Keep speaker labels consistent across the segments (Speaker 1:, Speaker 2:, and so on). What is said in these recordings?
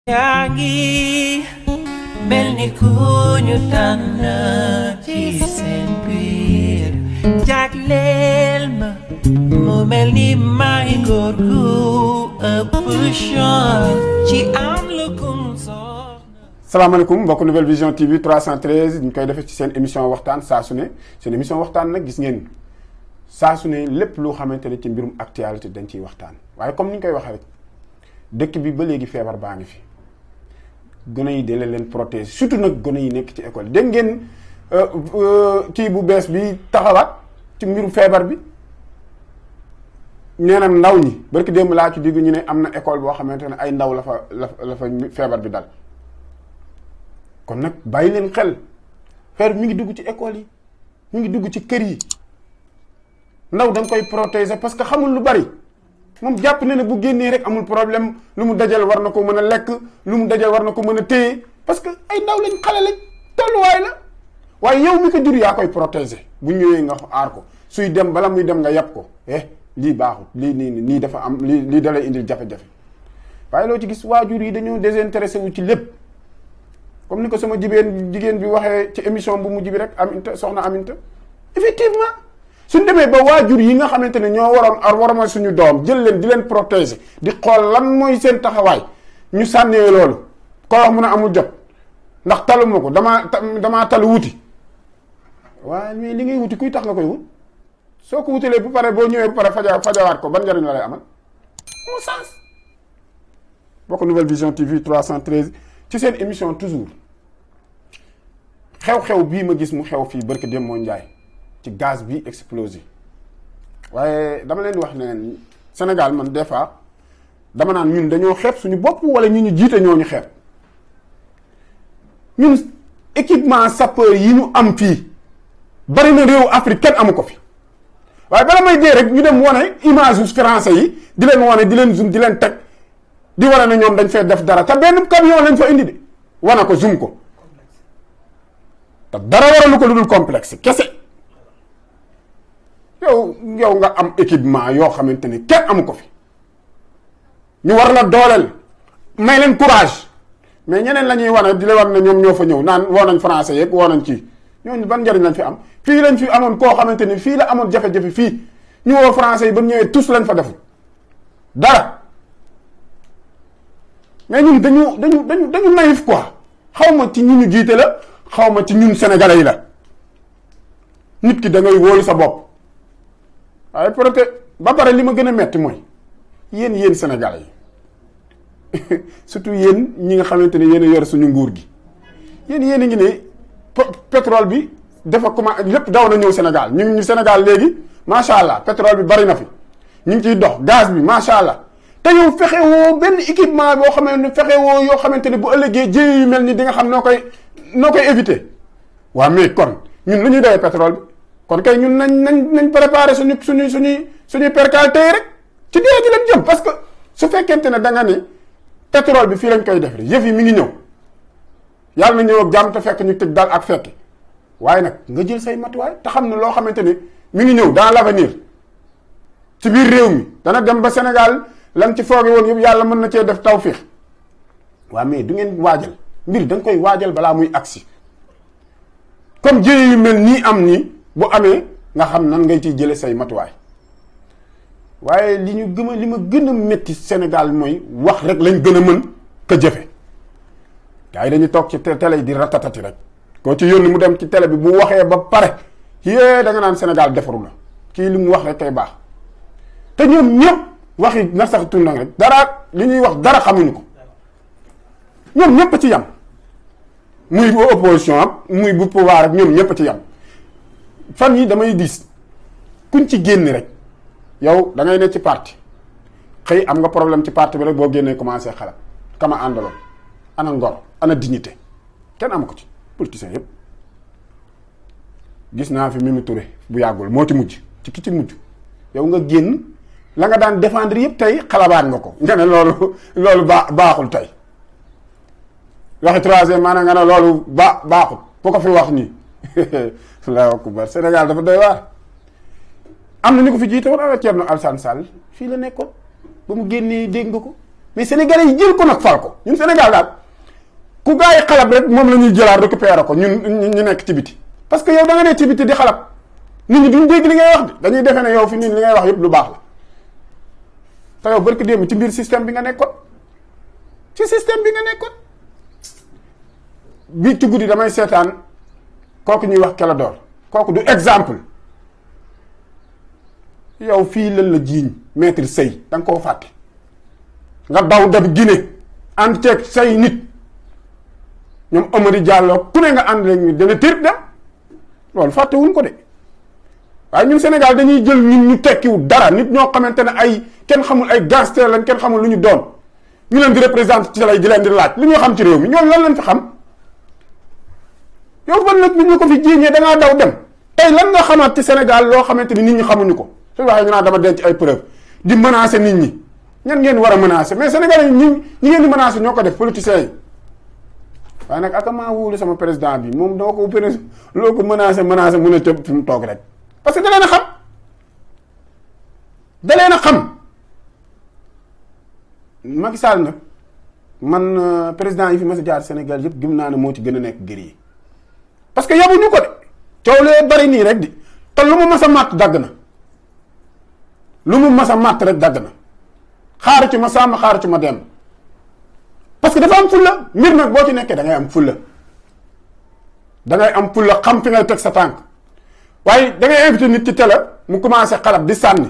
Speaker 1: yaa ngi mel ni ku ñu tànn ci seen biir jagleel ma mu mel ni may góor gu ëpp chance ci am lu kum soxna.
Speaker 2: salaamaaleykum mbokk Nouvelle Vision TV 313 ñu koy defee ci seen émission waxtaan saa su ne seen émission waxtaan nag gis ngeen saa su ne lépp loo xamante ne ci mbirum actualité dañ ciy waxtaan waaye comme ni ñu koy waxee rek dëkk bi ba léegi feebar baa ngi fi. gone yi dee leen protéger surtout nag gone yi nekk ci école dégg ngeen kii bu bees bi taxawaat ci mbiru feebar bi nee na ndaw ñi barki démb laa ci diggu ñu ne am na école boo xamante ne ay ndaw la fa feebar bi dal kon nag bàyyi leen xel feebar mi ngi dugg ci école yi mi ngi dugg ci kër yi ndaw dañ koy protéger parce que xamul lu bari moom jàpp na ne bu génnee rek amul problème lu mu dajal war na ko mën a lekk lu mu dajal war na ko mën a téye parce que ay ndaw lañ xale lañ tolluwaay la waaye yow mi ko jur yaa koy protéger bu ñëwee nga aar ko suy dem bala muy dem nga yàpp ko lii baaxul lii nii dafa am lii da lay indil jafe-jafe waaye loo ci gis waajur yi dañoo désintéressé wu ci lépp comme ni ko sama jigéen bi waxee ci émission bu mujj bi rek Aminta soxna Aminta effectivement suñ demee ba waajur yi nga xamante ne ñoo waroon suñu doom jël leen di leen protéger di xool lan mooy seen taxawaay ñu sànnee loolu ko wax mun a amul jot ndax taluma ko damaa talu wuti waaye mais li ngay wuti kuy tax nga koy wut soo ko wutalee bu pare boo ñëwee bu pare fajawaat ko ban njariñ la lay amal moo sens bokk Nouvelle Vision TV 313 ci seen émission toujours xew-xew bii ma gis mu xew fii barke dem moo njaay ci gaz bi explosé waaye dama leen di wax ne Sénégal man des fois dama naan ñun dañoo xeeb suñu bopp wala ñu jiite ñoo ñu xeeb ñun équipement sapeur yi ñu am fii bari na réew Afrique kenn amu ko fi waaye bala may dee rek ñu dem wane image yu français yi di leen wane di leen zoom di leen teg di wane ne ñoom dañ fee def dara te benn camion lañ fa indi de wane ko zoom ko te dara waralu ko lu dul complexe kese. yow nga am équipement yoo xamante ni kenn amu ko fi ñu war la dooleel may leen courage mais ñeneen la ñuy wane di la war ne ñoom ñoo fa ñëw naan woo nañ français yeeg woo nañ kii ñooñu ban njëriñ lañ fi am fii lañ fi amoon koo xamante ni fii la amoon jafe-jafe fii ñu woo français yi ba ñëwee tous lañ fa defu dara mais ñun dañu naïf quoi xaw ma ci ñi ñu jiite la xaw ma ci ñun sénégalais yi la nit ki da ngay wóolu sa bopp. waaye peut-être ba pare li ma gën a metti mooy yéen Sénégalais yi surtout yéen ñi nga xamante ne yéen a yor suñu nguur gi yéen a ngi ne pétrole bi dafa commencé lépp daw na ñëw Sénégal ñu Sénégal léegi macha allah pétrole bi bari na fi ñu ngi ciy dox gaz bi macha allah te yow fexe woo benn équipement boo xamante ne fexe woo yoo xamante ne bu ëllëgee jéey yu mel ni di nga xam noo koy éviter waaw mais kon ñun lu ñuy doyee pétrole bi. kon kay ñun nañ préparer suñuy percal tey rek ci dee gi leen jëm parce que su fekkente ne da nga ni pétrole bi fii lañ koy def rek yëf yi mi ngi ñëw yàlla na ñëw ak jàmm te fekk ñu tëj daal ak fekki waaye nag nga jël say matuwaay te xam ne loo xamante ni mi ngi ñëw dans l'avenir ci biir réew mi dana dem ba Sénégal lan ci fooge woon yëpp yàlla mën na cee def tawfiix waaw mais du ngeen waajal mbir da nga koy waajal balaa muy agsi comme jëye yu mel nii am nii bu amee nga xam nan ngay ciy jële say matuwaay waaye li ma gën a métti Sénégal mooy wax rek lañ gën a mën ka jëfe gars yi dañuy toog ci télé yi di ratatati rek koo ci yónni mu dem ci télé bi bu waxee ba pare da nga naan Sénégal defaru na kii li mu wax rek kay baax te ñoom ñëpp waxi na sax tundang rek dara li ñuy wax dara xamuñu ko ñoom ñëpp ci yam muy bu opposition ak muy bu pouvoir ak ñoom ñëpp ci yam fan yi damay diis kuñ ci génn rek yow da ngay ne ci parti xëy am nga problème ci parti bi rek boo génnee commencé xalaat kama àndaloon ana ngor ana dignité kenn amu ko ci politiciens yëpp gis naa fi Mimi Touré bu yàggul moo ci mujj ci ki ci mujj yow nga génn la nga daan défendre yëpp tey xalabaat nga ko nga ne loolu baaxul tey waxi troisième maanaam nga ne loolu baaxul bu ko fi wax nii Allahu akbar Sénégal dafa doy waar am na ñu ko fi jiite woon ala Thierno Alassane Sall fii la nekkoon ba mu génnee dégg nga ko mais sénégalais yi jël ko nag fal ko ñun Sénégal daal ku gaa yi xalab rek moom la ñuy jëlaat récupérer ko ñun ñu nekk ci biti parce que yow da nga ne ci biti di xalab nit ñi duñ dégg li ngay wax de dañuy defee ne yow fi nit li ngay wax yëpp lu baax la te yow barki démb ci biir système bi nga nekkoon ci système bi nga nekkoon bii ci guddi damay seetaan kooku ñuy wax Clédor kooku du exemple yow fii lan la jiiñ maître Sey da nga koo fàtte nga daw dem Guinée ànd ceeg say nit ñoom Amady Diallo ku ne nga ànd leen ñu dana tër dem loolu fàttewuñ ko de waaye ñun Sénégal dañuy jël ñun ñu tekkiwu dara nit ñoo xamante ne ay kenn xamul ay gangster lañ kenn xamul lu ñu doon ñu leen di représenter ci lay di leen di laaj lu ñu xam ci réew mi ñoom lan lañ fi xam yow ban nag nit ñu ko fi jiiñee da ngaa daw dem tey lan nga xamaat ci Sénégal loo xamante ni nit ñi xamuñu ko su waxee ñu naan dama denc ay preuve di menacer nit ñi ñan ngeen war a menacer mais Sénégalais ñi ngeen di menacer ñoo ko def politiciens yi waaye nag ak maa wóolu sama président bi moom doo ko loo ko menacer mun a tëb fi mu toog rek parce que da leen a xam da leen a xam Macky Sall nag man président yi fi mas a jaar Sénégal yëpp gëm naa ne moo ci gën a nekk guerrier parce que yabuñu ko de coow lee bari nii rek di te lu mu mas a màtt dagg na lu mu mas a màtt rek dagg na xaaru ci ma sàmm xaaru ci ma dem parce que dafa am fulla mbir nag boo ci nekkee da ngay am fulla da ngay am fulla xam fi ngay teg sa tànk waaye da ngay invité nit ci télé mu commencé xalab di sànni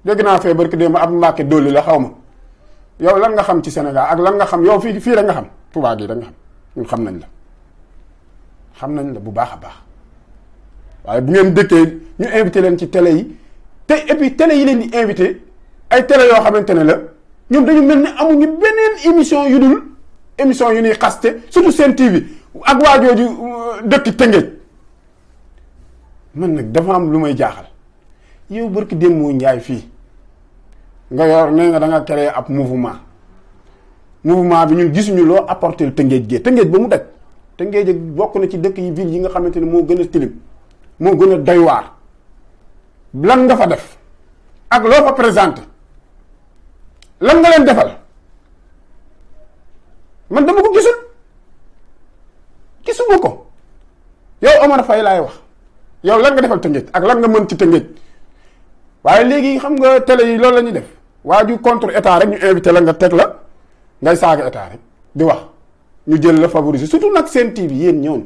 Speaker 2: dégg naa fee barki démb ab Mbàkke dolli la xaw ma yow lan nga xam ci Sénégal ak lan nga xam yow fii rek nga xam Touba gi da nga xam ñun xam nañ la bu baax a baax waaye bu ngeen dëkkee ñu invité leen ci télé yi te et puis télé yi leen di invité ay télé yoo xamante ne la ñoom dañu mel ni amuñu beneen émission yu dul émission yu ñuy xaste surtout Sen TV ak waajooju dëkk Tëngéej man nag dafa am lu may jaaxal yow barki démb moo njaay fii nga yor nee nga da nga créé ab mouvement bi ñun gisuñu loo apporter Tëngéej gee Tëngéej ba mu daj Tëngéej bokk na ci dëkk yi ville yi nga xamante ne moo gën a tilim moo gën a doy waar lan nga fa def ak loo fa présenté lan nga leen defal man dama ko gisuma ko yow Omar Faye laay wax yow lan nga defal Tëngéej ak lan nga mën ci Tëngéej waaye léegi xam nga télé yi loolu la ñuy def waa ju contre état rek ñu invité la nga teg la ngay saaga état rek di wax ñu jël la favoriser surtout nag Sen TV yéen ñëwoon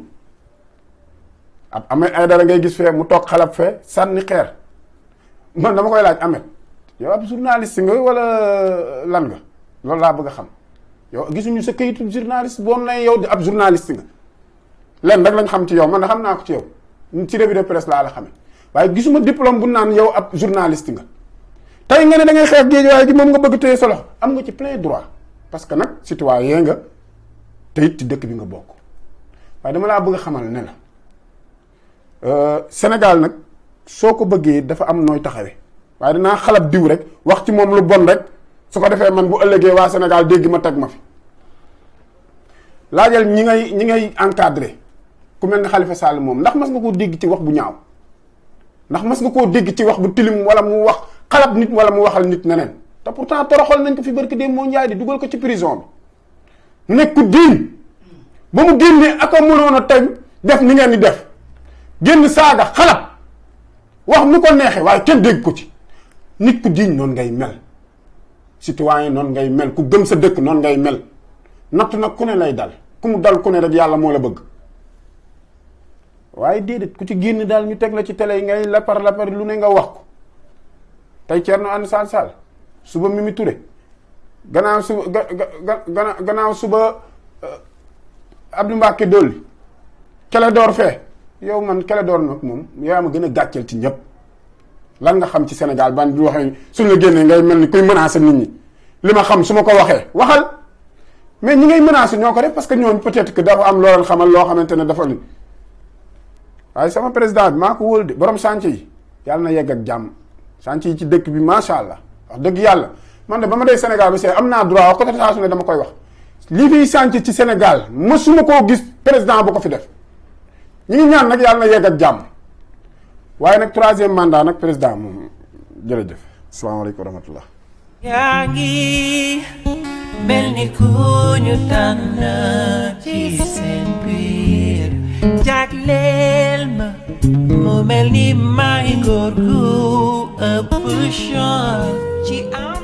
Speaker 2: ab Ahmed Aïdara ngay gis fee mu toog xalab fee sànni xeer man dama koy laaj Ahmed yow ab journaliste nga wala lan nga loolu laa bëgg a xam yow gisuñu sa këyitu journaliste boo ne yow di ab journaliste nga len rek lañ xam ci yow man na xam naa ko ci yow ci revue de presse laa la xamee waaye gisuma diplôme bu naan yow ab journaliste nga tey nga ne da ngay xeex Géejawaay gi moom nga bëgg téye solo am nga ci plein droit parce que nag citoyen nga te it ci dëkk bi nga bokk waaye dama laa bëgg a xamal ne la Sénégal nag soo ko bëggee dafa am nooy taxawee waaye dinaa xalab diw rek wax ci moom lu bon rek su ko defee man bu ëllëgee waa Sénégal dégg ma teg ma fi laajal ñi ngay encadré ku mel ne Khalifa Sall moom ndax mas nga koo dégg ci wax bu ñaaw ndax mas nga koo dégg ci wax bu tilim wala mu wax xalab nit wala mu waxal nit neneen te pourtant toroxal nañ ko fi barki dem moo njaay di dugal ko ci prison bi nekku diin ba mu génnee ak a mënoon a tey def ni ngeen di def génn saaga xalab wax nu ko neexee waaye kenn dégg ko ci nit ku diiñ noonu ngay mel citoyen noonu ngay mel ku gëm sa dëkk noonu ngay mel natt nag ku ne lay dal ku mu dal ku ne rek yàlla moo la bëgg waaye déedéet ku ci génn daal ñu teg la ci télé yi ngay lapar lu ne nga wax ko tey Thierno Alassane Sall suba Mimi Touré gannaaw suba Abdou Mbacké Dolly Clédor fee yow man Clédor nag moom yaa ma gën a gàcceel ci ñëpp lan nga xam ci Sénégal ban bi waxee suñ la génnee ngay mel ni kuy menacer nit ñi li ma xam su ma ko waxee waxal mais ñi ngay menacer ñoo ko def parce que ñooñu peut-être que dafa am loo leen xamal loo xamante ne dafa li waaye sama président bi maa ko wóolu de borom chantier yi yàlla na yegg ak jàmm chantier yi ci dëkk bi macha allah wax dëgg yàlla man de ba ma dee Sénégal ba see am naa droit wax ko saa su ne dama koy wax lii fiy chantier ci Sénégal mësuma koo gis président bu ko fi def ñi ngi ñaan nag yàlla na yegg ak jàmm waaye nag 3e mandat nag président moom jërëjëf asalaamaaleykum wa rahmatullah
Speaker 1: yaa ngi mel ni ku ñu tànn ci seen biir jagleel ma mu mel ni may góor gu ëpp chance ci am